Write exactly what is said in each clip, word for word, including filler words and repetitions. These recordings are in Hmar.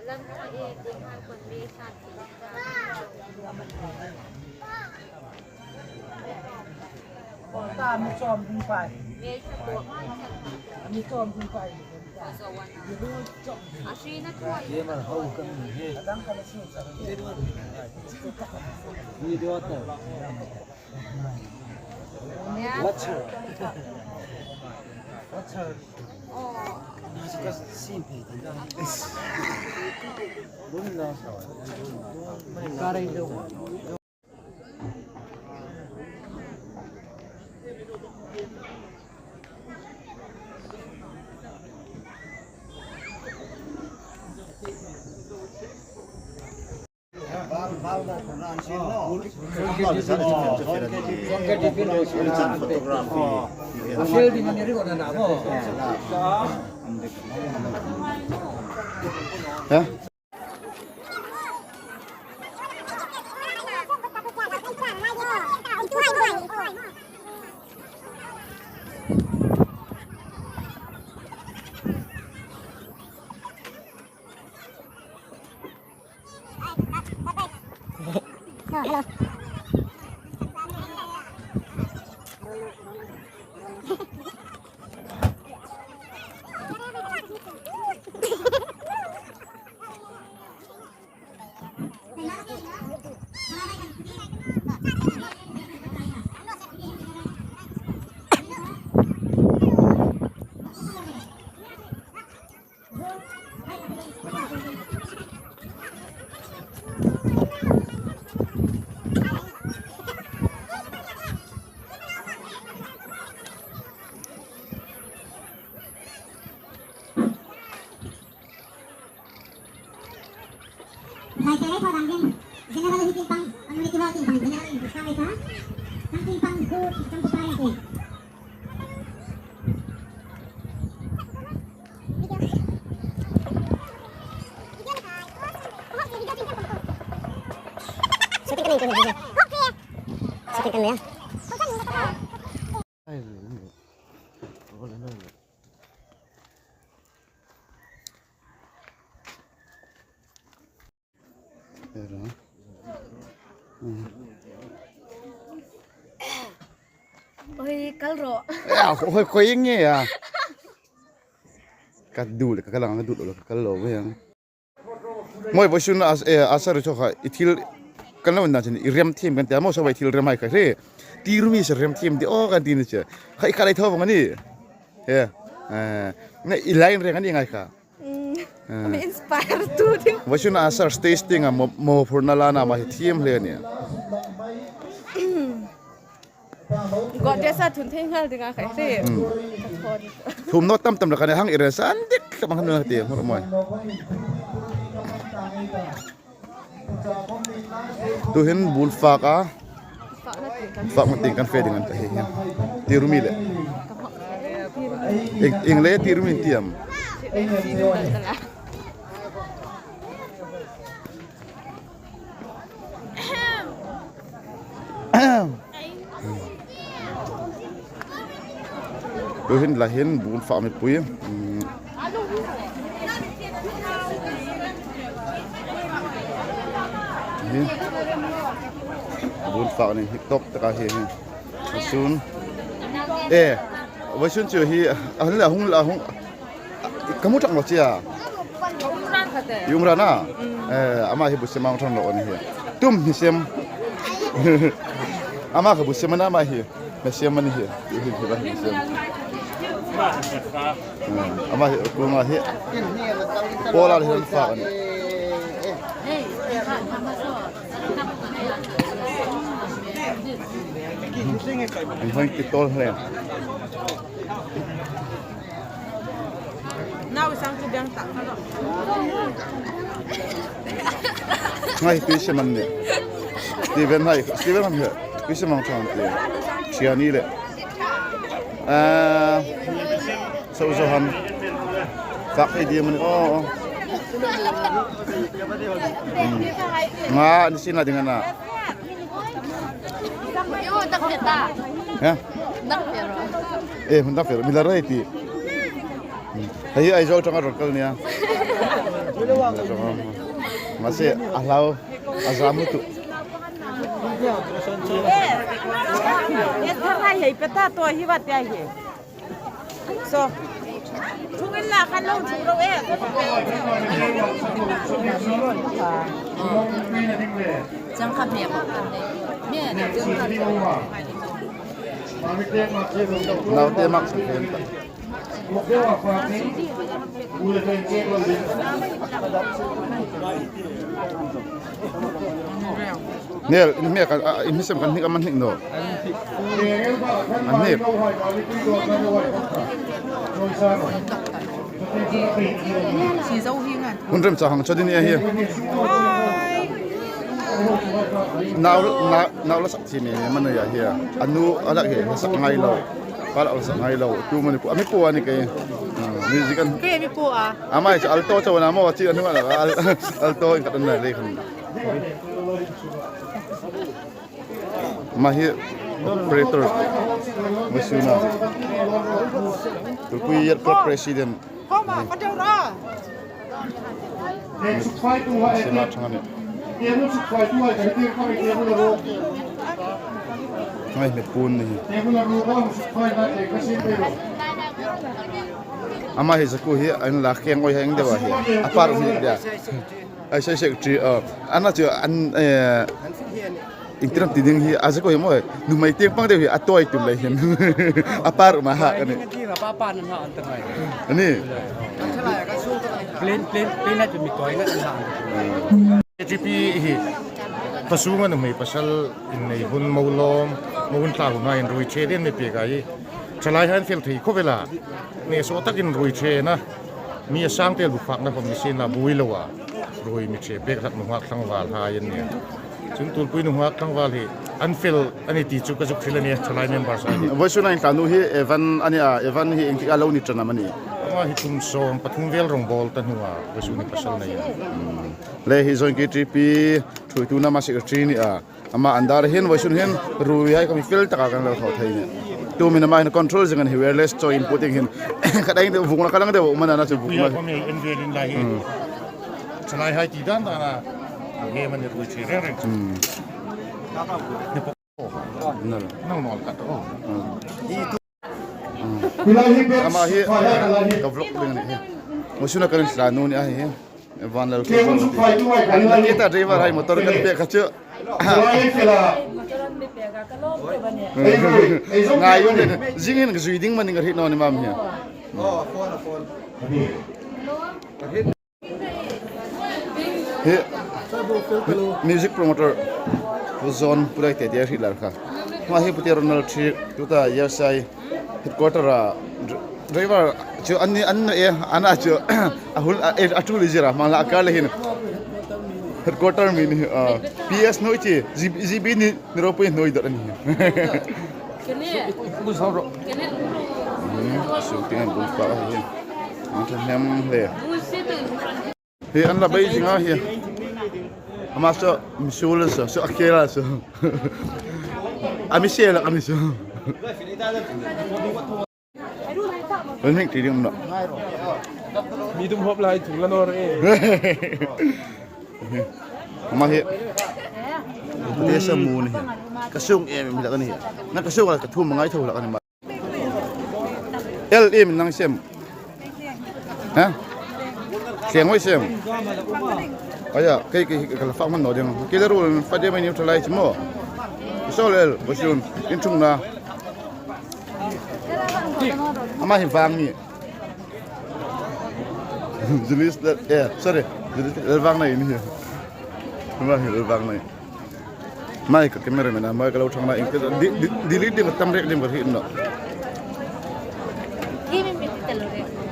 Ta mi chawm ding pai. Mi chawm ding pai. Video ta. What's her? What's her? Oi, kal ro. Ya, hoi, hoi, nge ya. Ka dul, ka kalang, ka dul, ka kal lo, ya. Mawi, vawisun a, eh, a sir chu kha, i thil kan lo na chin, i rem thiem kan tia, maw, sawi thil rem hai kha hre. Ti rumi se rem thiem ti, aw, kan ti ni che. Kha i kha lai tho vong a ni. He. Eh, nge i line reng a ni ngai kha. Mm. Eh. Mi inspire tu ding. Vawisun a sir stage tienga mo, mo phurna la na ma hi thiem hle a ni. Goddess-a thun thei nghal dinga khai hre. Hmm. Thum naw tam tam la kan hang i rem san dik ka bang han ti hmur mawi. Tuhin bul fak a. Fak na tieng kan fe ding an ta hi. Ti rumi le. Eng, eng le ti rumi tiam. Tuhin la hin bul fak mipui. Hmm. Hi. Bul fak ni hi tok taka hi hi. Vawisun. Eh, vawisun chu hi, a hung la hung la hung. Ka hmu tak lo chia. I um ran a? Mm. Eh, ama hi bu sem ang thang lo ni hi. Tum hi sem. Ama ka bu sem na ama hi. Na sem ni hi. Hi, hi, hi, hi sem. Hmm, ama hi, ku ama hi. Pola hi ran fa ni. Hoi ki tol hle. Nau sang chu biang ta. Ngai, tui se man ni. Steven hai, Steven han he. Tui se man chang ti. Sia ni le. Ah, so so han. Fak hai di man. Oh, oh. Hmm. Nga ni sina ding ana. Yo, tak ta. Ha? Dak fe ro. Eh, hun dak fe ro. Mi la rai ti. Hmm. Hei, Aizawl tang a rawn kal nia. Masi a hlau a zamu tu. E, e tharai hei peta to hi va tia hi. So, thungin la khan lo thung lo e. Chang kha hmel kan nei. Naute mak sa fen ta. Nel, in hme kan, a, in hme sem kan hnik am an hnik naw? An hnik. Hun remchang hang chaw ding a nih hi. Nau, nau, nau la sak chi mi, mi mani a hi. A nu a lak hi, la sak ngai lo. Pa lak la sak ngai lo. Tu mani pu, a mi pu a ni kei. Ah, music an. Kei mi pu a. Ama hi chu alto chaw na maw, chi an hung a la, al-, alto in ka tan na le khan. Ama hi operator. Masuna. Tulpui Yacht Club president. Sima thang a nih. Ngai mi pun ni. Ama hi zakuo hi an la keng oi heng deu a hi. A par mi dia. Ai, sai secretary, oh. Ana chu an, eh, iengtin am ti ding hi, a zakuo hi maw, nuhmei tieng pang deu hi, a tawi tum lei hin. A par um a ha, ani. Ani? Plain, plain, plain a chu mi tawi nga ha. K T P hi, pasal nuhmei pasal innei hun mo lawm, mo hun tla hun a inruoi che den mi pek a hi. Thalai hai an fel thei khop el a. Nesa takin ruoi che na. Mi a sang tel bu fakna khom ni sien la buoi lo a. Ruoi mi che pek hlak nunghak tlangval hai an nih. Chun tulpui nunghak tlangval hi an fel a ni ti chu ka zuk hril a nih, thalai member sa hi. Vawisun a inthla nu hi Evan a ni a, Evan hi iengtik a lo ni ṭan am a ni? Ama hi kum sawm pathum vel rawngbawl ta hnu a, vawisun hi pasal nei a. Le hi joint K T P ṭhuoitu nama secretary ni a. Ama an dar hin, vawisun hin, ruoi hai khom fel taka kan lo thaw thei a nih. Tu min ama hin control zing a ni hi, wireless chaw input ding hin. Khat a in deu vung la ka lang deu, um a na chu vung ma. Kuya khom hi en vel in la hi. Hmm. Thalai hai ti dan dan a. Nge man ruoi che reng reng. Hmm. Nal. Nal nal ka to. Hmm. Ama hi ka vlog ding a ni hi. Vawisun a kan inthla nu ni a hi. Van Lal Khuo. An la ke ta driver hai motor kan pek kha chu. Ngai un le. Zing hin zui ding maning a hriet naw ni mam hi. Hi music promoter Pu John Pu Daite te a hriet lai kha. Ama hi Pu Te Ronald Thik, tuta Yarsai headquarter a dr-, driver chu an ni, an ni e, ana chu a hul a, e, a tul zira hmang la a kar le hin. Headquarter mi ni, ah, P S hnuoi chi, G B, G B ni, ni ropui hnuoi dawr a ni. Hmm, shooting an bul pa hi. An ṭha hnem le. Hi an la bei zing a hi. Ama chu mi suol chu, chu a khel a chu. A mi sel a mi chu. An hming ti ding um naw. Mi tum hop lai chu la naw re. Ama hi. Pute sa mu ni hi. Ka sung em em hlak a ni hi. Na ka sung a ka thum ngai tho hlak a ni ma. El, iem nang sem? Ha? Seng oi sem. Aya, kei, kei ka la fak man naw ding. Kei la ruol fa de mai ni thalai chi maw. Sol el, vawisun, in ṭhungna. Ama hi vang ni. Julius, eh, sorry. Julius, el vang nei ni. Ama hi el vang nei. Ama hi ka cameraman a, ama ka lo ṭhang na in, di, di, delete ding, tam rek ding ka hriet naw.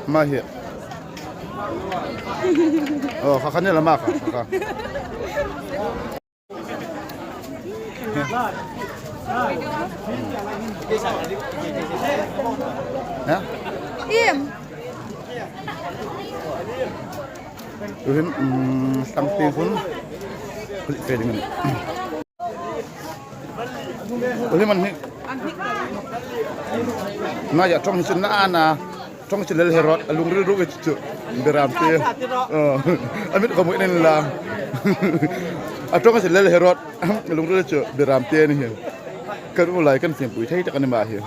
Ama hi. Oh, kha kha ni la ma kha, kha kha. Ha? Iem. Tuhin, um, tang ting hun. Huli fe ding a nih. Huli man hi. Na ya ṭawng hi chu na ana. Ṭawng chu Lal Herod, a lungril ruok chu Beram te. Oh, a mit khawm en la. A ṭawng chu Lal Herod, a lungril chu Beram te a ni hi. Kan u lai kan fiempui thei tak a ni ma hi.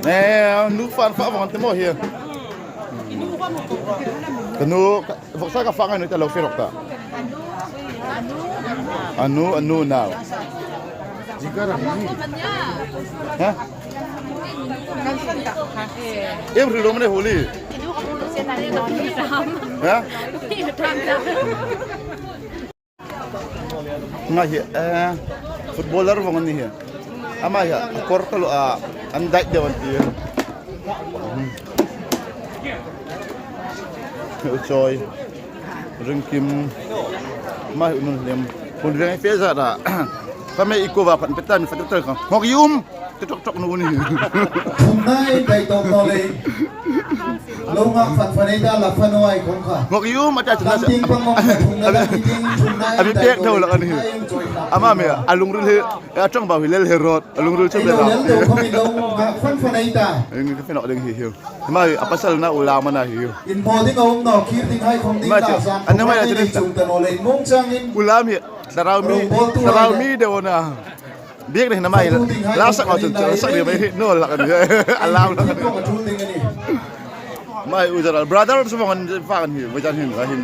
Eh, nu fan fa vawng te maw hi. Ka nu, ka, vawksa ka fa ngai nu ta lo fe rok ta. A nu, a nu naw. Ha? Em ri lo mane holi. Ha? Nga hi, eh, footballer vawng a ni hi. Ama hi, a kawr ka lo a, an dai deu an ti. Hmm. U Chawi. Ringkim. Ama hi u nun lem. Hun veng fe za da. Ka me i ko va phan petan fa tel ka. Ngok yum. Ti tok tok nu ni. Thumna ei dai tok tok le. Lo nga fan fan ei ta la fan wai kong kha. Ngok yum a ta chun. Lam ting pang ngok thumna la ting thumna ei. Ami dai pek tok thau la ka ni. Ama me a lungril hi, a ṭawng bau hi Lal Herod, a lungril chu Lal. Lo lel do khomi lo nga fan fan ei ta. Eng ka fe nok ding hi hi. Ama a pasal na u lam a na hi. In bo ding a um naw, kir ding hai khom ding ta zan. An na mai la chun. Chung ta naw le in mong chang in. U lam hi, Thlarau mi, Thlarau mi deu na. Biek ni hin ama hi, la sak a chun, la sak ni mai hi, no la ka ni, a lam la ka ni. Ama hi u Zaral, brother chu vawng an fa kan hi, vawisun hin, ka hin.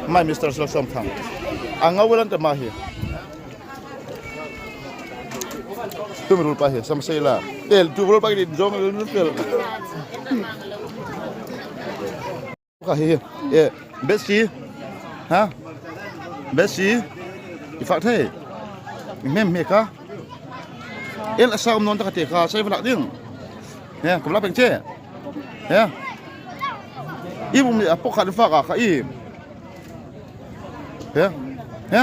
Ama hi Mister Sawlsawmthang. A nga u lan ta ama hi. Tu mi ruol pa hi, sam sei la. Tel, tu ruol pa ki zong, tel. Ka hi, eh, Bessie. Ha? Bessie. I fak thei. Mem me ka. El a sa um non ta ka te ka, sai va lak ding. He, ka la peng che. He. I bum ni a pawk khat fak a ka i. He. He.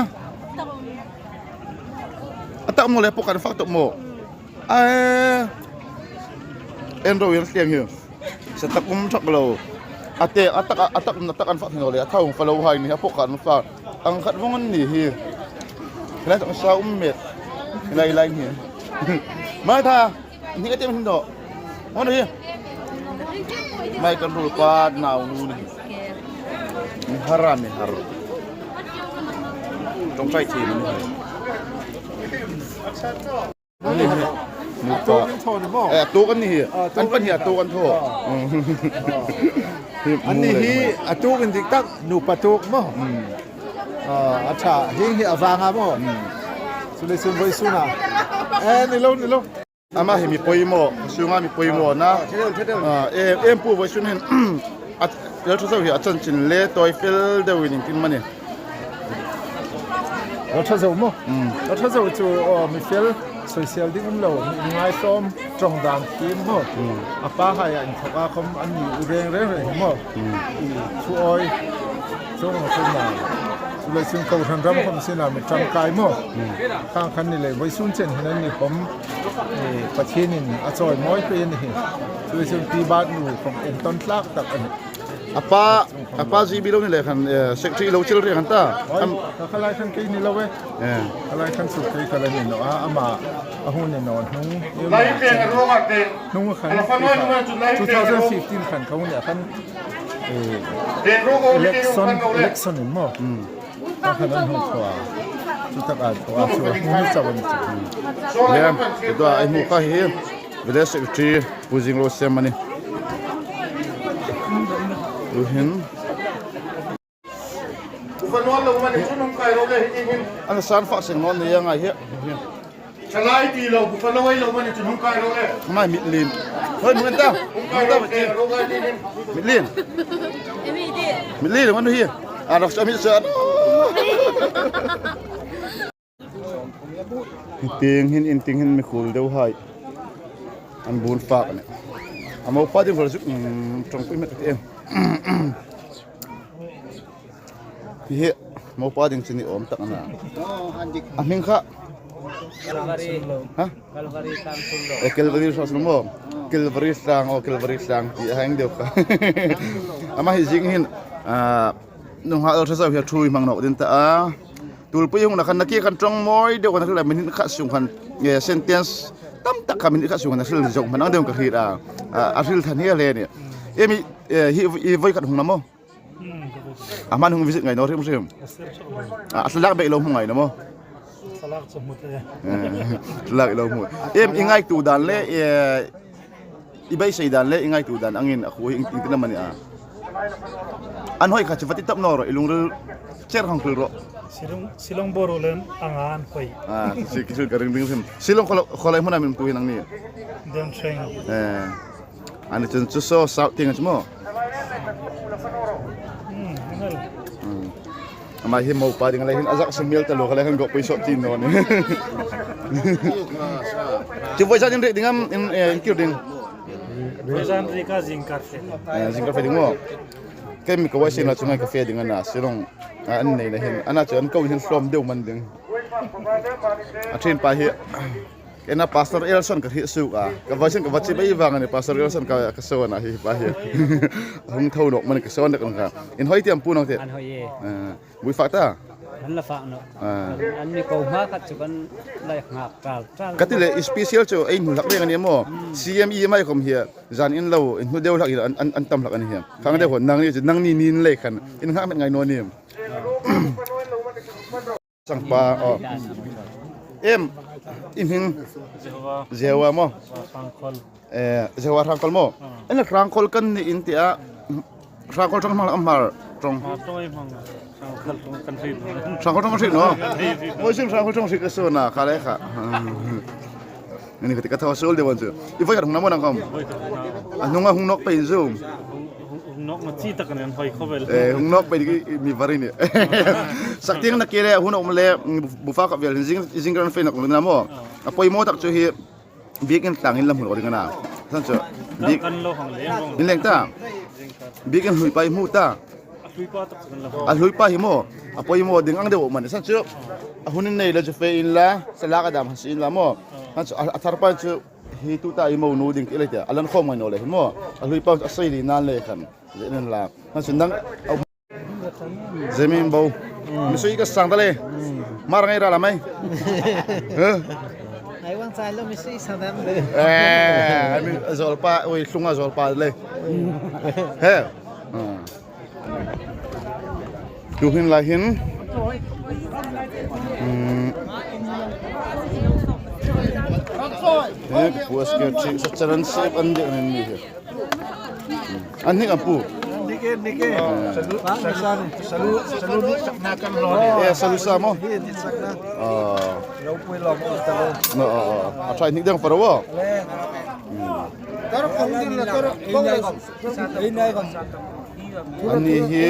A tak mo le pawk khat fak tok mo. A. En ro yan tliang hi. Sa tak um thak lo. A te, a tak, a tak, a tak an fak hin lo le, a thau fa lo hai ni, a pawk khat an fak. Ang khat vawng an ni hi. Lai tak sa um met. Lai lai hi. Mai tha, ni ka tem hin do. Hon hi. Mai kan ruol pa nau nu ni. Ni har a, ni har. Ṭawngṭai thiem ni. Nupa. A tuok an ni hi. An pan hi a tuok an thaw. An ni hi a tuok indik tak, nupa tuok maw. Hmm. A, a ṭha, hieng hi a vanga maw. Hmm. Chu le chun vawisuna. Eh, ni lo, ni lo. Ama hi mi poimaw, sunga mi poimaw na. Ah, em, em pu vawisun hin. A, Lalṭha Zo hi a chanchin le tawi fel deuin inkim a nih. Lalṭha Zo maw? Mm. Lalṭha Zo chu, aw, mi fel, sawisel ding um lo, mi ngaithlawm, ṭawng dan thiem maw? Mm. A pa haia inthawka khom an ni u reng reng reng maw? Mm. I thu awi, chuong ang khom na. Chu lai chun kohran ram khom sina mi ṭangkai maw? Mm. Khang khan ni le, vawisun chen hin an ni khom, eh, Pathienin a chawimawi pei a ni hi. Chu lai chun pi bat nu khom entawn tlak tak a nih. A pa, a pa G B lo ni le khan, eh, secretary lo chil ri khan ta. Oi, am- ka khalai khan kei ni lo e. Eh. Khalai khan chu kei khala ni naw a, ama a hun ni naw hnung. Lai pen a ruok a pen. Hnung khan. Ala fan oi hnung chu lai pen a ruok. Two thousand fifteen khan ka hun ni a khan, eh, election, election in maw. Hmm. Ka khan an hung thaw a. Chu tak a thaw a, chu a hung ni chau a ni chu. Liam, ke tua ai hmu ka hi. Village Secretary Pu Zinglo sem a nih. Tuhin. An san fak seng nawn ni a ngai hi. Salai ti lo, bu ka lo ai lo mani chu hung kai lo le. Mai mitlin. Hoi, mun ta. Hung kai lo ke, lo kai ti hin. Mitlin. Mitlin, manu hi. A rak sa mit sa. Tieng hin, in tieng hin mi khul deu hai. An bun fak a nih. A mo pa ding vol zuk, mm, ṭawngpui met ti em. Hi hi, mo pa ding chu ni awm tak a na. A hming kha. Calvary. Ha? Calvary Tlang Sumlo. Eh, Calvary Tlang Sumlo. Calvary Tlang, oh, Calvary Tlang. Ti a hang deu kha. Ama hi zing hin, ah, nunghak Lalṭha Zo hi a thu i hmang nawk ding ta a. Tulpui hungna khan nakie khan ṭawng mawi deu khan a hril a, minute khat sung khan, eh, sentence tam tak kha minute khat sung khan a hril zo hman ang deu ka hriet a. A, a hril thang hi a le ni. Em i, eh, hi, i voi khat hung na maw? Hmm, ka voi. A hma'n hung visit ngai naw hrim hrim. A ser chak lo. A, a thlalak bek lo hmu ngai naw maw? Thlalak chu hmu thei. Eh, thlalak lo hmu. Em, i ngaituo dan le, eh, i beisei dan le i ngaituo dan angin a khuo hi ieng tin am a ni a? An hoi kha chu va ti tawp naw ro, i lungril cher hang hril ro. Shillong, Shillong boruol lem anga an hoi. Ah, si ki hril ka ring ring hrim. Shillong khaw lai, khaw lai hmuna min pu hi nangni? Dem Cheng. Eh. Ani chun chu saw sau ting chu maw? Hmm, ngal. Hmm. Ama hi mopa ding le hin a zak sim mial ta lo kha le hin go pui sawt ti naw ni. Chu voi zan in ri ding am in, eh, in kir ding. Voi zan ri ka zingkar fe. Eh, zingkar fe ding maw? Kei mi ka voi sin la chu ngai ka fe ding a na, Shillong. A, an nei na hin. Ana chu an ko hin hlawm deu man ding. A ṭhen pa hi. Kei na Pastor Elson ka hriet suok a. Ka voi sin ka va chie bai vang a ni Pastor Elson ka, ka saw a na hi pa hi. Hung tho nawk man ka saw nawk ang kha. In hoi tiam pu nang te. An hoi e. Ah, vui fak ta? An la fak nawh. Ah. An, an mi ko hma khat chu kan lai ngak tal tal. Ka ti le special chu ei hmu hlak reng a ni maw? Hmm. C M E mai khom hi a. Zan in lo, in hmu deu hlak in an, an, an tam hlak a ni hi. Khang deu ho, nangni chu, nangni ni in le khan. In ngak met ngai naw ni. Changpa, aw. Em, i hming? Jehovah. Jehovah maw? Hrangkhawl. Eh, Jehovah Hrangkhawl maw? Ah. An Hrangkhawl kan ni in ti a, Hrangkhawl ṭawng hmang am Hmar ṭawng? Hmar ṭawng ei hmang. Hrangkhawl ṭawng kan hriet. Hrangkhawl ṭawng kan hriet naw? Kan hriet. Voi sin Hrangkhawl ṭawng hriet ka saw a na, kha le kha. Ani ka ti ka thaw suol deu an chu. I voi khat hung na maw nang khom? Voi khat hung na. A hnunga hung nawk pei in zu. Hung, hung, hung nawk na chi tak an hoi khawvel. Eh, hung nawk pei ding i, i mi var i ni. Sak tieng na ke le, hung nawk le, mm, bu, bu fa kha vel hin zing, zing kan fe nawk na maw. Ah. A poimaw tak chu hi, biekin tlangin la hmu lo ding a na. San chu. Kan, biekin kan lo hang leng vong. In leng ta. Biekin hluipa i hmu ta. A hluipa tak kan la hmu. A hluipa hi maw. A poimaw ding ang deu man. San chu. A hun in nei la chu fe in la, sa la ka dam han si in la maw. Ah. San chu, a, a thar pa chu Hi tuta i mo nu ding ti le tia. A lan khom ngai naw le hi maw. A hluipa a sei li nan le khan. Ze nen la. Khan sin dang. Zemin bo. Mi sui ka sang ta le. Mar ngai ra la mai. Heh? Ai wang chai lo mi sui sang dam le. Eh, mi zol pa, oi, hlunga zol pa le. He. Ah. Tuhin lai hin. Hmm. Eh, puas ke chi sa charan se an de an ni he. Hmm. An ni an pu. Nike, nike. Salu, salu, salu, salu ni sakna kan lo. Eh, salu sa mo. Hi ni sakna. Ah. Lo pui lo mo ta lo. No, ah, ah. A try ni dang para wo. Le. Hmm. Taro kong din la taro. Ei nai kong. Ani hi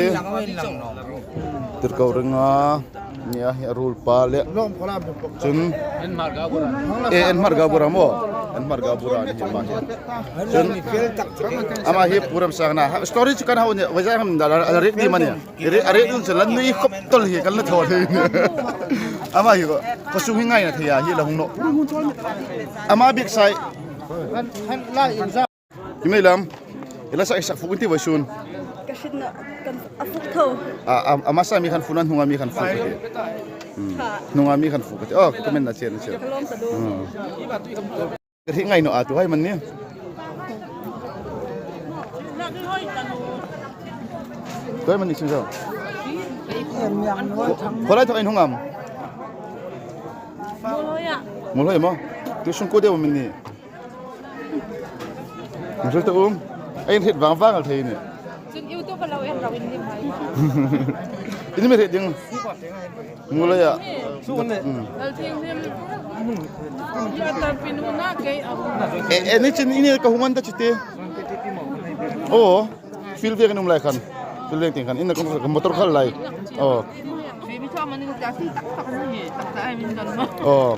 tirko ringa ni a hi a ruol pa le. Chun e en hmar ga bura mo. En hmar ga bura ni hi ma hi. Chun ama hi puram sang na. Story chu kan hau ni, wajang ham da la rik di mani. Ri, a ri dun chu lan nui khop tol hi kan la thaw hi. Ama hi ko, ko sung hi ngai na thei a hi la hung no. Ama bik sai. Ki mei lam. Ila sa isak fuk inti vai sun. Ka hriet naw, kan a fuk tho. A, a, ama sa mi khan fuk nan hnunga mi khan fuk ka ti. Hmm. Hnunga mi khan fuk ka ti. Oh, comment na chen, na chen. Ka lawm ta du. Hmm. Ka hriet ngai naw a tu hai man ni. Tuai man ni sin zo. Khaw lai thaw in hung am. Muolhoi a. Muolhoi maw. Tu sung ko deu min ni. Hriet ta um. Ei hriet vang vang al thei ni. Chun YouTube a lo en lo in ni mai. In mi hriet ding. Muolhoi a. Su ne. Hmm. Al thing him. Ya ta pin u na ke a. E, e, ni chin ini ka hung an ta chite. Oh, fil ve kan um lai khan. Fil ve ting khan. In ka motor khal lai. Oh. Baby thaw man ni ka ti tak tak ni. Tak tak ai min don ma. Oh.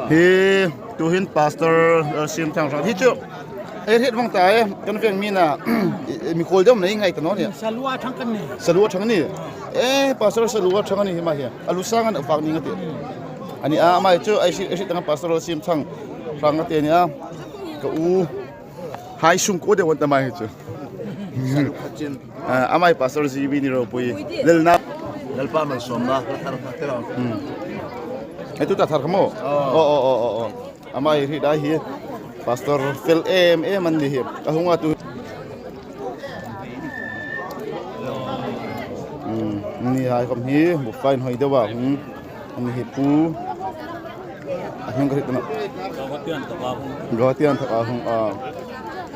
Hi, tuhin Pastor, eh, Sim Thang Hrang. Hi chu, ei hriet vang ta e, kan veng mi na, i, i, mi kol dom nei ngai ta naw ni. Salua Thang kan ni. Salua Thang ni. Eh, Pastor Salua Thang ni hi ma hi. A lu sang an fak ni nga ti. Ani a, ama chu, ei si, ei si tang Pastor Sim Thang Hrang nga ti ni a. Ka u. Hai sung ko de won ta mai chu. Ah, ama hi Pastor G B ni ropui. Lel na. Lalpa malsawmna, thar, thar, thar. Hmm. Ei, tuta thar kha maw? Oh. Oh, oh, oh, oh, oh. Ama hi hre dai hi. Pastor fel em em an ni hi. A hung a tu. Hmm. Ni hai khom hi, bu fine hoi deu a hung. An ni hi pu. A hung ka hre ta naw. Guwahati an thaw a hung a.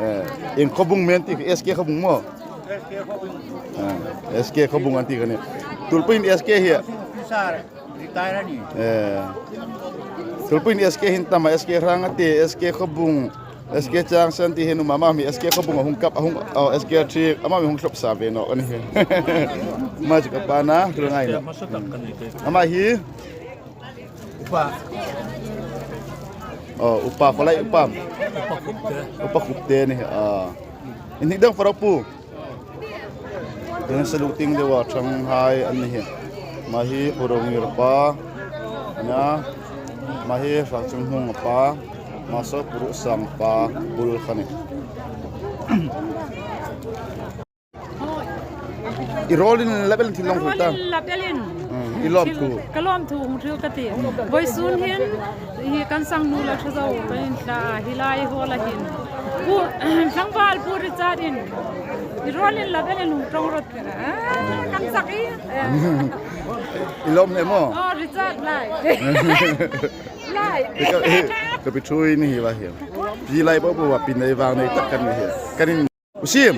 Eh, in Khawbung men ti, S K Khawbung maw? Ah, S K Khawbung an ti kha ni. Tulpuiin S K hi. Retire a nih. Eh. Tulpuiin S K hin tam a, S K Hrangate, S K Khawbung, S K Changsan ti hin um a, ama mi S K Khawbung a hung kap, a hung, oh, S K Hrangate, ama mi hung hlawp sa ve naw a ni hi. Ama chu ka pa a na, thil ngai naw. Ama hi. Upa. Oh, upa, khaw lai upa. Upa Khupte. Upa Khupte ni, ah. In hnik dang faro pu. Deng salu ting deu a ṭhang hai an ni hi. Ama hi Pu Rongir pa a nih. Ama hi Hrangchunghnung pa. Ama saw Pu Ruhsang pa bul kha ni. I rawlin labelin thil long thil ta. Rawlin labelin. Hmm, i lawmthu. Ka lawmthu hung hril ka tih. Vawisun hin hi kan sangnu Lalthazo kan intla a, hi lai hall-a hin. Pu, tlangval Pu Richard-in i rawlin labelin hung ṭawng rawt. Ah, kan sak i. I lawm hle maw? Oh, Richard lai. Lai. Ka, ka pi ṭhuoi ni hi va hi. Pi lai po po va pi nei vang nei tak kan ni hi. Kan in U Sim,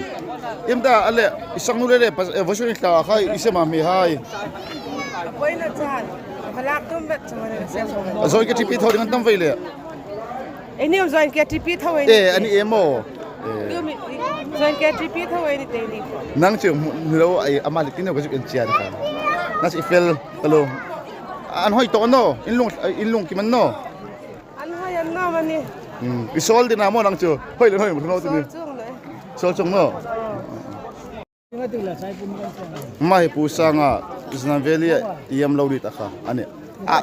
im ta a le, i sangnu le le, pas, eh, vawisun in tla kha, i sem a mi hai. A poi na chan, a lak tum bet chama le sem. A zoi ke T P thaw ding an tam vei le. Ei ni zoi ke T P thaw ei ni. Eh, a ni em aw. Eh. Tu mi, zoi ke T P thaw ei ni te ni. Nang chu mu, mu lo ai, ama le tin lo ka chu en chian kha. Nang chu i fel, hello. An hoi tawh naw, in lung, in lung kim a ni naw. An hoi an naw a ni. Hmm, i sawl ding a maw nang chu? Hoi le hoi, hoi naw tu ni. Sawl chung le. Sawl chung naw. Oh. Ama hi Pu Sanga, Zanveli-a i am lo ni ta kha, a nih. A.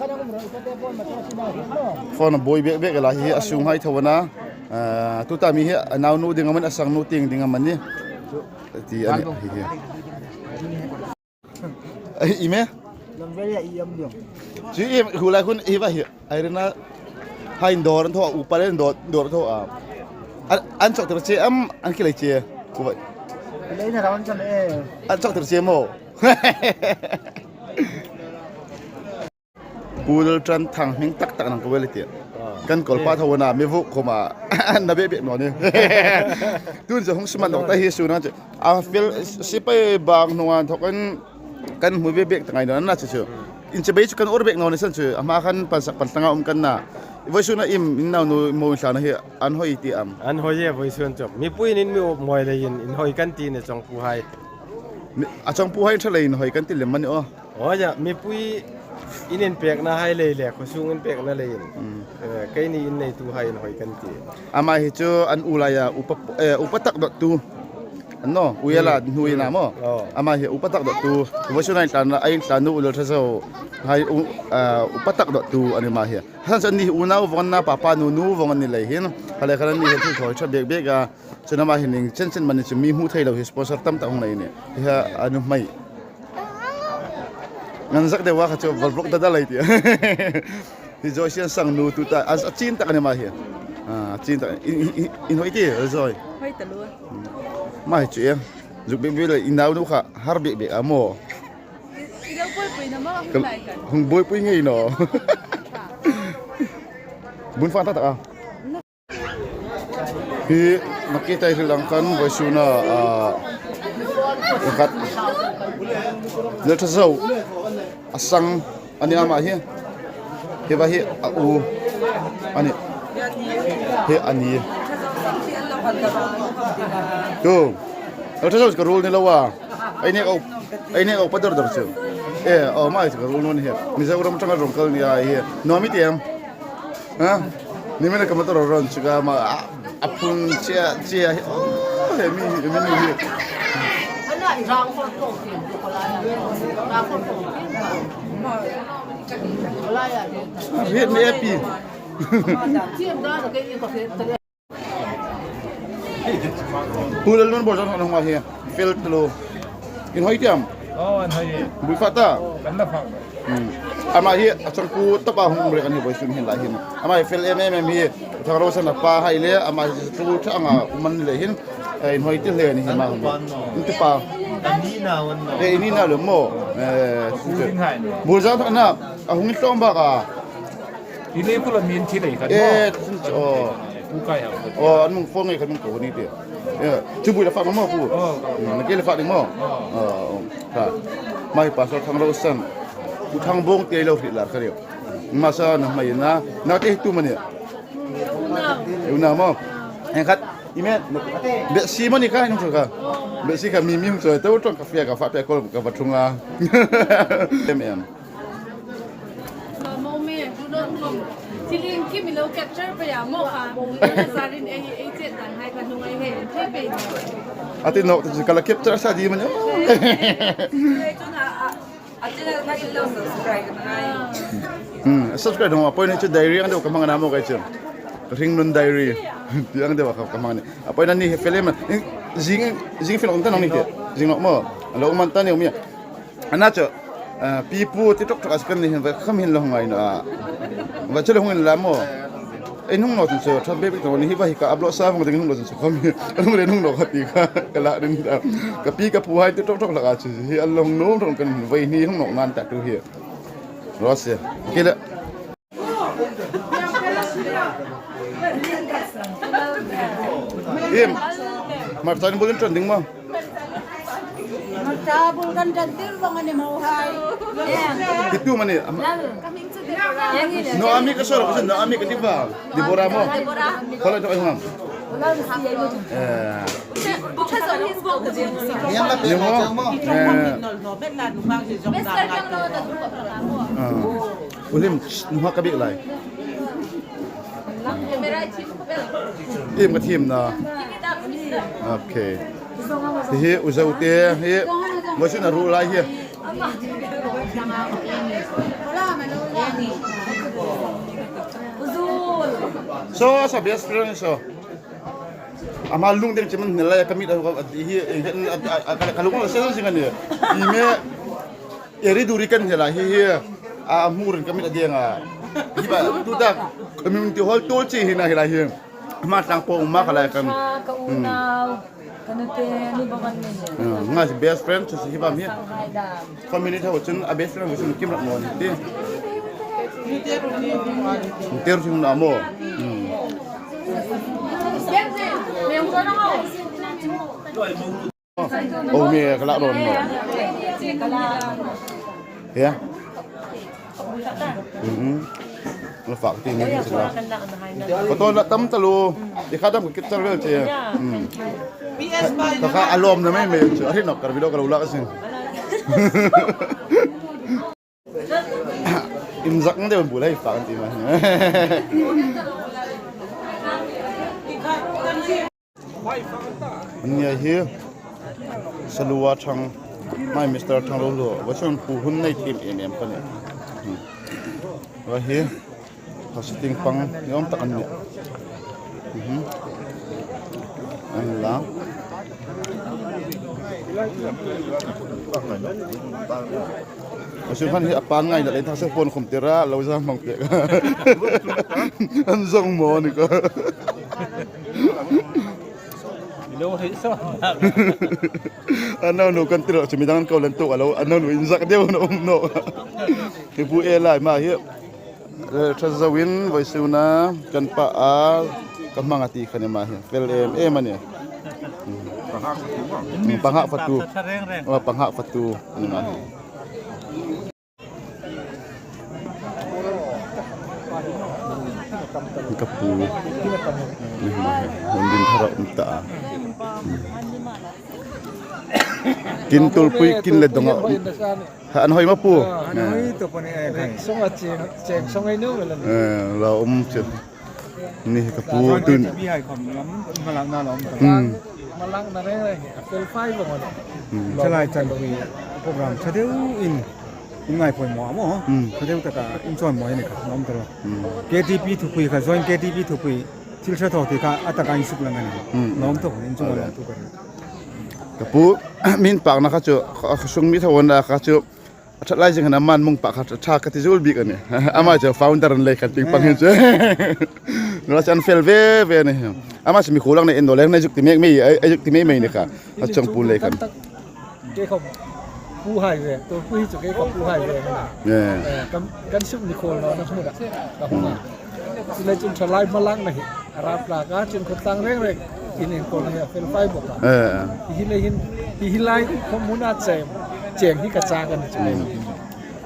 Phone a buoi bek bek a la hi, a sunghai tho a na. Ah, tuta mi hi, a naunu ding amanih, a sangnu tieng ding amanih. Ti a nih, hi hi. Ai, i me? Zanveli-a i am ding. Chu i am, hu lai khun i va hi. Ai rena. Hai dawr an thaw a, upa le dawr, dawr thaw a. An, an chawk tir che am, an ki lai che. Ku vai. Leina rawan chan e. An chawk tir che maw. Pu Lalthanthang hming tak tak nang ko ve le ti. Ah. Kan kawlpa thaw a na, mi vuk khawma. An na be be naw ni. Tun chu hung suman naw ta hi su na chu. A fel sipai bang hnunga inthawk kan, kan hmu ve bek ta ngai naw a na chu chu. In chibai chu kan awr bek naw ni san chu, a hma khan pansak pan tlanga um kan na. Vawisun a im, in naunu mo in thlana hi an hoi ti am. An hoi e vawisun chu. Mipuiin in mi up mawi leiin, in hoi kan ti ni chawngpuhai. Mi, a chawngpuhai ṭha leiin hoi kan ti lem a ni aw. Aw, ya, mipui in inpekna hai lei le, khawsung inpekna leiin. Mm. Eh, keini in neituhai in hoi kan ti. Ama hi chu an u laia upa, eh, upa tak dawttu. An naw, u ela hnuoia maw. Oh. Ama hi upa tak dawttu. Vawisun a intlana, a intlanu u Lalthazo hai u, ah, upa tak dawttu a ni ama hi. Hasan chu an ni unau vawng an na, papa nunu vawng an ni lei hin. Kha le khan an ni hin thil thawi ṭha bek bek a. Chun ama hin ieng chen chen mani chu mi hmu thei lo hi sponsor tam tak hung nei ni. Hi ha a nuhmei. Ngan zak deu a kha chu bal vlog da da lei ti. Hi Joyce-in sangnu tuta a, a chin tak a ni ama hi. A, a chin tak. In, in, in, in hoi ti, Joy. Hoi ta lo. Ama hi chu e. Zuk bek bek le i naunu kha har bek bek a maw. I, i lo buoipui naw maw, hung lai kan. Hung buoipui ngei naw. Bun fang tak tak a. Hi, maki tai hi lang kan vawisun a, a, khat. Lalthazo, a sang, a ni ama hi. Hi va hi, a u, a ni. Hi, a ni. Tu, Lalthazo ka ruol ni lo a. Ei nek au, ei nek au pa dor dor chu. Eh, aw, ama chu ka ruol naw ni hi. Mizoram aṭanga rawng kal ni a hi. Naw mi ti am. Ha? Ni mena ka motor ron chu ka ma a, a phun chia, chia hi. Oh, he mi, he mi ni hi. Hi mi api. Pu Lalnuon bawr zan hong hong a hi. Fel tlo. In hoi ti am. Oh, an hai. Bui fak ta. Kan la fak. Hmm. Ama hi a changpu tapa hung rek a ni vawisun hin lai hin. Ama hi fel em em em hi. Thangrosan a pa hai le, ama hi chu thang a um a ni le hin. Eh, inhawi ti hle a ni hi ma. Inti pa. Ani na wan no. Eh, ini na lo mo. Eh, Bul ding hai no. Bul zang thak na. A hung tlawm bak a. Ini kula min thi lei khat mo. Eh, oh. Pu Kaihau. Oh, an hung phone ngai khat hung ko ni ti. Eh, chu bui la fak mo pu. Oh. Hmm, na ke la fak ding mo. Oh. Oh, oh. Ka. Ama hi Pastor Thangrosan. Pu Thangbawng ti lo hri lar ka ri. Masa na mai na. Na te tu mani. Una mo. En khat. Ime. Be si mani ka hung ka. Be si ka mi mi hung so. Te u tong ka fia ka fa pe kol ka va thung la. Em em. Mo me, du no mo. Thil inkim lo capture pei a mo a. Zarin ei, ei che dan hai ka nung ai he, the pei. A ti nawk chu ka la capture sa di mani. Chun a, a, a channel ka in lo subscribe ngai. Hmm, subscribe dong a point chu diary ang deu ka hmang a na mo ka chu. Ka hringnun diary. Ti ang deu ka, ka hmang a ni. A point a ni he film. Zing, zing film ta nong ni te. Zing nawk mo. Lo man ta ni mi. A na chu, eh, pi pu ti ṭawk ṭawk a kan ni hin va kham hin lo ngai naw a. Va chu lo hung in la mo. Ei hung naw chun chu, ṭha bek bek naw ni hi va hi ka upload sa vong ding hung naw chun chu kham hi. A hung le hung naw ka ti ka, ka la ring ta. Ka pi ka pu hai ti ṭawk ṭawk hlak a chu hi a lo hung naw ṭawk kan hin va hi hung naw nan ta tu hi. Ro se. Ki le. Em, hmarcha bul in ṭan ding maw? Hmarcha bul kan ṭan tir vong a ni maw hai. Ti tu mani. Naomi ka sor, naomi ka ti va. Deborah maw? Deborah. Khala to ai hang. Eh. Ni maw? Eh. Ah. Ulim, nuha ka bik lai. Im ka thim na. Okay. Hi hi, u Zo te, hi. Mo sin a ru lai hi. So, so best friend so. Ama lung deng chiman ne lai ka mit a, a, hi, a, a, a, ka lung la sen sing a ni. I me. Eri duri kan hela hi hi. A hmurin ka mit a deng a. Hi ba, tu ta community hall tol chi hi na hela hi. Ma tang po ma ka lai kan. Ka unau. Ka nu te ni ba kan ni. Ah, nga si best friend chu si hi ba mi. Community ho chun a best friend ho chun kim rak mo ni ti. Ter sing na mo. Hmm. Oh, mi ka la ron no. Ya. Mhm. Lo fak ti ni sila. Ko to la tam ta lo. I kha dam ka kit tar vel che. Hmm. Ka kha alom na mai mai chu. Ari nok kar video ka lo la ka sin. Inzak deu bul hai fak ti ma. Nia hi Salua Thang, my Mister Thang lo lo, wa chun pu hun nei tim em em ka ni. Hmm. Wa hi, housekeeping pang ni om tak an ni. Mhm. An la. Asu khan hi a pan ngai na le thak se pon khum tira lo za mang pek. An zong mo ni ka. Lo hi so. An lo no kan tira chu midang ko lan tu alo an lo inzak deu no um no. Hi bu e lai ma hi. Eh, ṭha zoin vawisuna kan pa a ka hmang a ti kha ni ma hi. Fel em em a ni. Hmm, pangha fatu. Oh, pangha fatu ni ma hi. Ka pu. Ni ma hi. Hon din thara um ta. Hmm. Kin tulpui kin le donga. Ha, an hoi ma pu. Ah, an hoi to pani ai khai. Song a cheng, cheng song ai no mela. Eh, la um che. Ni ka pu tun. Bi hai khom lam, malak na lom. Hmm. Malak na reng reng. Fel fai lo mo. Hmm. Chalai chan bi program chadeu in. In ngai poi mo mo. Hmm. Chadeu taka in chon mo ni ka lom to. Hmm. K T P thupui ka join K T P thupui. Thil sa tho ti ka ataka in suk lang ani. Hmm. Lom to in chon lom to ka. Ka pu, mi inpakna kha chu, a sung mi thaw na kha chu, a ṭhat lai zing hin a man mung pak kha ṭha ka ti zuol bik a nih. Ama chu founder an lei khan ting pang hin chu. Nula chan fel ve ve ni. Ama chu mi khulang nei en do leng nei zuk ti mek mei, ei zuk ti mei mei ni kha. A chang pu lei khan. Kei khom pu hai ve, tu pu hi chu kei khom pu hai ve na. Yeah. Eh, kan, kan suk ni khol na na hmu da. Ka hmu na. Chu le chun thalai malak na hi. A rap la ka chun khut tang reng reng. In in khol na hi a fel fai bok a. Eh, eh. Hi hi le hin, hi hi lai khom hmun a chem. Chem hi ka cha kan chu. Mm.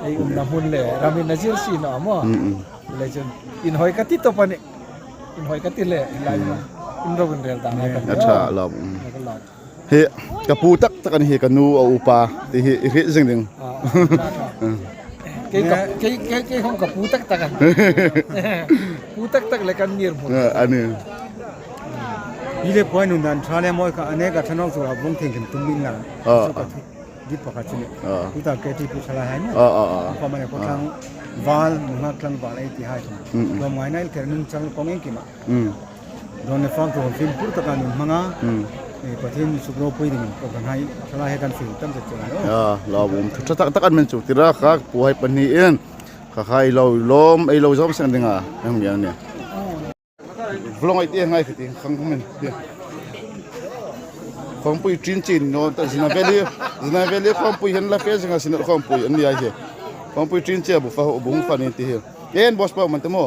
Ei um na hmun le, ramin na zir si na mo. Mm, mm. Le chun, in hoi ka ti to pa ni. In hoi ka ti le, in lai ma. In ro in rel ta na ka. A ṭha lo. Mm. Na ka lo. Hi, ka pu tak tak a ni hi, ka nu a upa, ti hi, i hriet zing ding. Ah, ah, ah. Kei ka, kei, kei, kei hong ka pu tak tak a. Pu tak tak le kan ngir hmu. Ah, a ni. Hi le poi nun dan ṭha le mawi ka, a ne ka ṭha nawk chu a bung thing thing tum min la. Ah, chu ka ah. Thu, dit pakhat chu ni. Ah. Tu ta K T P thalai hai ni. Ah, ah, ah. Ko ma ne ko thlang val, nunghak thlang val ei ti hai. Mm, mm. Ko ngai nai ker nun chang ko ngeng ki ma. Mm. Don le fak tu fim pur taka nun hmanga. Mm. Eh, Pathien suk ropui ding ko kan hai, thalai hai kan fim tam chet chet lo. Ya, lo bum. Ṭha tak tak an men chu tira kha, pu hai pahni in. Kha khai lo lom, ei lo zom seng ding a. Em yang ne. Vlog ai ti ngai khati khang men. Ya. Khawmpui ṭin ṭin no ta Zina Valley, Zina Valley khawmpui hen la fe zinga sinat khawmpui an ni a hi. Khawmpui ṭin che bu fa ho bu fa ni ti hi. En boss pa man te mo.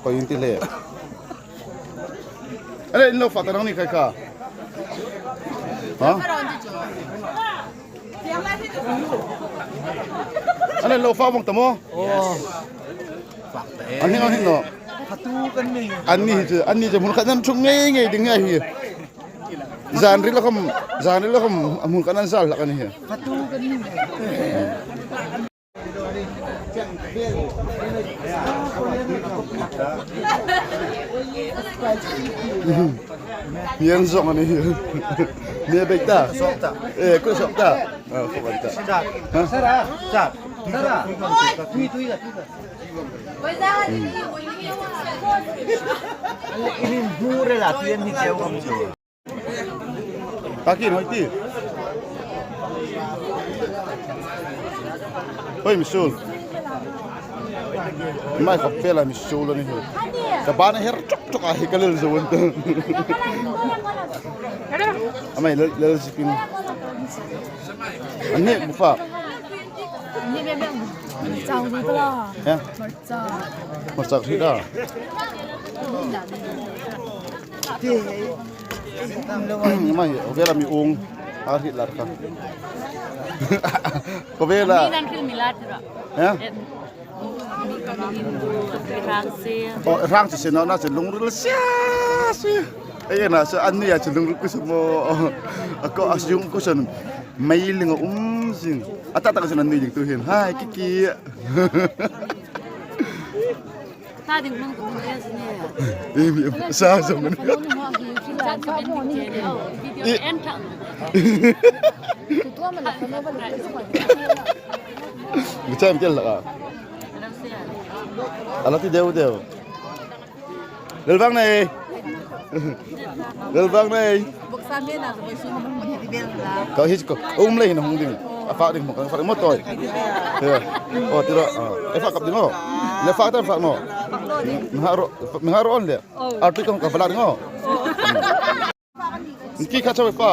Ko in ti le. Ale, in lo fa ta nang ni khai kha. Ha? Ale, lo fa vong ta mo. Oh. An ni, an ni no. An ni chu, an ni chu mun khat nan thung ngei ngei ding a hi. Zan ri la khom, zan ri la khom, mun khat nan zal hlak a ni hi. Hian zawng a ni hi. Mi a bek ta? Sawm ta. Eh, ko sawm ta. Ah, ko ban ta. Sara. Ha? Sara. Sara. Tui, tui, tui. Inin hnure la tien hi cheu kan chu. Takin hoi ti. Hoi, mi sul. Mai khop pela mi sul a ni hi. Ka bana her chok chok a hi ka lel zo an ta. Amai lel, lel zipin. An ni bu fa. Ni be be. Chau ri ka la. Ya. Marcha. Marcha ri ka. Mai, o vela mi ung. A ri lar ka. Ko vela. Mi nan thil mi lar tira. Ya. Rang si. Oh, rang si no na si lungril sia si. Ei na si an ni a si lungril ku si mo. A ko a si yung ku san. Mai ling um sing. A ta ta ka san an ni ding tu hin. Hai, Kiki. Sa ding hmang ka hmang le si ne. Ei, mi, sa zong ni. Sa ka ben ding che ne. Video en thang. Mi chai mi tel la ka. Ala ti deu deu. Lel vang nei. Lel vang nei. Bok sa me na, bok sa me na, bok sa me na. Ka hi ko. Um le hin hung ding. A fa ding mo, ka fa mo toi. Ya. O, tira. E fa kap ding mo. Le fa ta fa mo. Mi ha ro, mi ha ro on le. Arti kong ka fa ding mo. Ki kha chawi fa.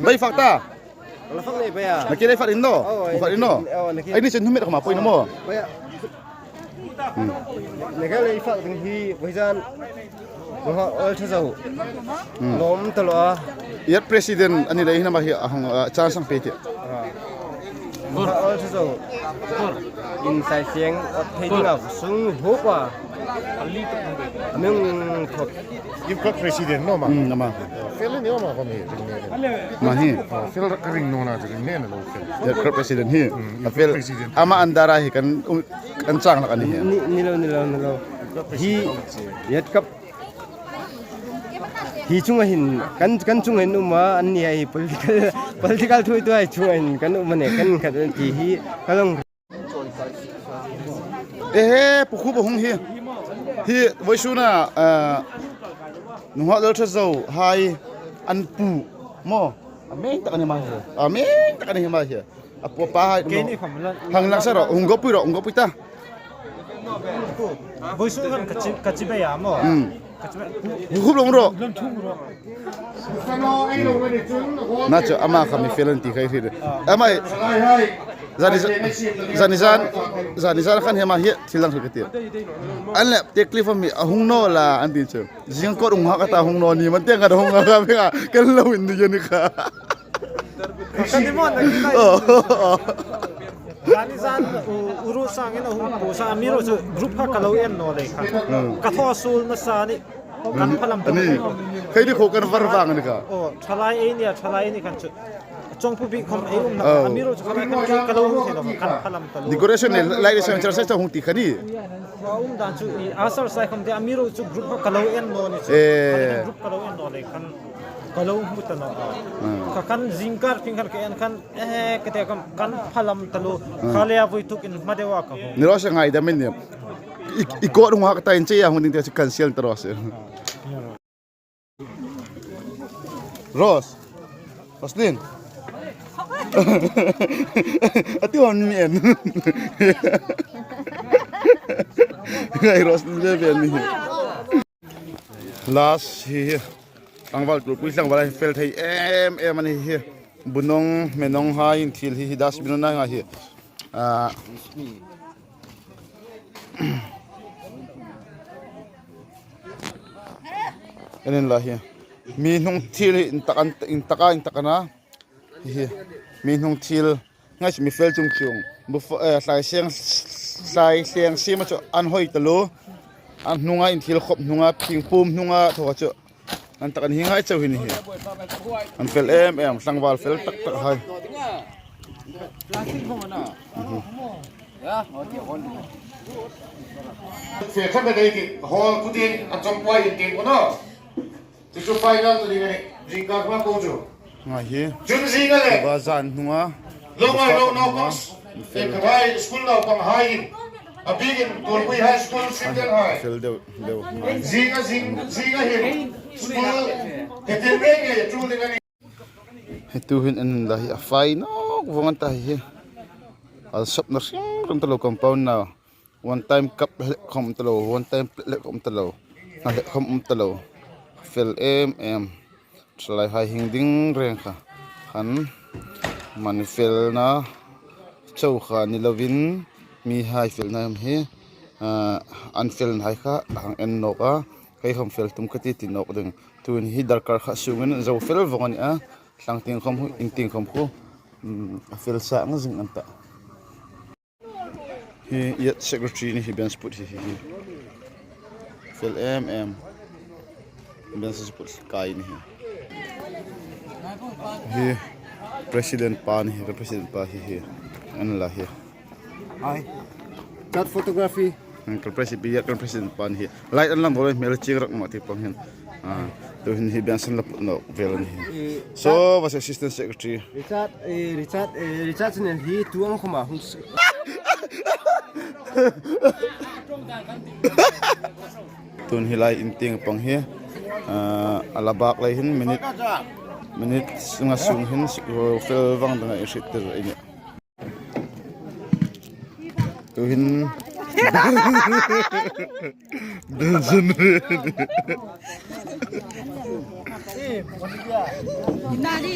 Bai fa ta. La fak nei baya. Na ki lei fak in no. Oh, fak in no. Oh, na ki. Ai ni chen hum met ka ma poi na mo. Baya. Hmm. Na ka lei fak ding hi, boi zan. Ko ha ol cha zau. Hmm. Lom ta lo a. Yat president a ni lei hin ama hi a hang, ah, chan sang pe ti. Ah. Ko ha ol cha zau. In sai siang, ot thei ding a sung ho pa. Meng khop. Youth Club President no ma. Hmm, ama. Fel ni ama ko mi. Ma hi. Oh, fel ka ring no na ring ne na lo fel. Youth Club President hi. Hmm, a fel. President. Ama an dara hi kan, um, kan chang lak a ni hi. Ni, ni lo, ni lo, ni lo. Hi, Youth Club. Hi chunga hin, kan, kan chunga hin um a, an ni a hi political, political thuoituhai chunga hin kan um a nih, kan khat ti hi, ka long. Ehe, pu khu ba hung hi. Hi vawisuna, eh, nunghak lal ṭha zo hai an pu maw. A meng tak a ni ma hi. A meng tak a ni ma hi. A pu pa hai. Keini khom la. Hang lang sa ro, hung go pui ro, hung go pui ta. Vawisun khan ka chi, ka chi bei a maw. Hmm. Ka chi bei. Hup lawm ro. Lawm thum ro. Na chu ama kha mi fel an ti khai hri de. Ama zani, zani zan, zani zan khan hi ama hi thil lang hri ka ti. An le te clip mi a hung naw la an ti chu. Zing ko hung ha ka ta hung naw ni man te ka hung ha ka mi ka kan lo in ni ni kha. Ka ni mo na ki na. Oh, oh. Zani zan u, uru sang in a hung pu sa mi ro chu group kha ka lo en naw le kha. Hmm. Ka thaw sul na sa ni. Kan phalam ta. Ani. Khai di kho kan var vang ni kha. Oh, thalai ei ni a, thalai ei ni khan chu. Chawngpu bi khom ei um na. Oh. A mi ro chu khalai khan ke ka lo hung thei lo, kan phalam ta lo. Decoration ni lai ni sa char sa hung ti kha ni. Wa um dan chu i asar sai khom te a mi ro chu group ka lo en naw ni chu. Eh. Group ka lo en naw le khan ka lo hmu ta naw. Hmm. Kha khan zingkar phing khan ka en khan, eh, ka te khom kan phalam ta lo. Hmm. Kha le a vui tuk in ma de wa ka ho. Ni ro sa ngai da min ni. I, i ko hung ha ka ta in che ya hung ding te chu cancel ta ro se. Rose. Roslyn. A ti hon mi en. Ngai Roslyn ve ve ni. Last hi hi. Tlangval tulpui tlangval hi fel thei em em a ni hi. Bunong, menong hai in thil hi hi dustbin na ngai hi. Ah. En en la hi. Mi hnung thil hi in tak an, in tak a, in tak a na. Hi. Mi hnung thil ngai mi fel chung chung. Bu fo, eh, tlai seng, tlai seng sima chu an hoi ta lo. An hnunga in thil khop hnunga, thing pum hnunga, thaw chu. An tak an hi ngai chau hi ni hi. An fel em em, tlangval fel tak tak hai. Fe kha ka dei ki, hall ku tin, an chawm puai in tin ku no. Ti chu final tu ding a ni, zingkar hma ko chu. Ngai hi. Chun zing a le. Ba zan hnunga. Lo ngai lo naupang. Fel. Ekavai school naupang hai in. A bikin Tulpui High School student hai. Fel deu, deu. Zing a zing, zing a hin. School. Ketin reng e, tu ding a ni. Hi tu hin en la hi a fai nawk vawng an ta hi. A sawpna hring hring ta lo compound na. One time cup le khom ta lo, one time plate le khom ta lo. A le khom um ta lo. Fel em em. Thalai hai hing ding reng kha. Khan man felna chau kha ni lovin mi hai felna hi, ah, an felna hai kha hang en nawk a. Kei khom fel tum ka ti ti nawk ding. Tuhin hi darkar kha sungin zo fel vawng a ni a. Tlang tieng khom hu, in tieng khom khu. Hmm, a fel sa ang zing an ta. Hi, youth secretary ni hi bench put hi, hi, hi. Fel em em. Bench put kai ni hi. Hi, president pa ni hi, president pa hi, hi. An la hi. Hi. Cut photography. Kan president, kan president pa ni hi. Light an lang dawlai hmel ching rak ma ti pang hin. Ah, tu hin hi bian san la put nawk vel ni hi. Eh, so, was assistant secretary. Richard, eh, Richard, eh, Richard Snell hi tu ang khoma hung s- Tun hi lai in tieng pang hi. Ah, a la bak lai hin minute, minute sunga sung hin sik fel vang danga i hriet tir a ni. Tuhin. Benson. Nari.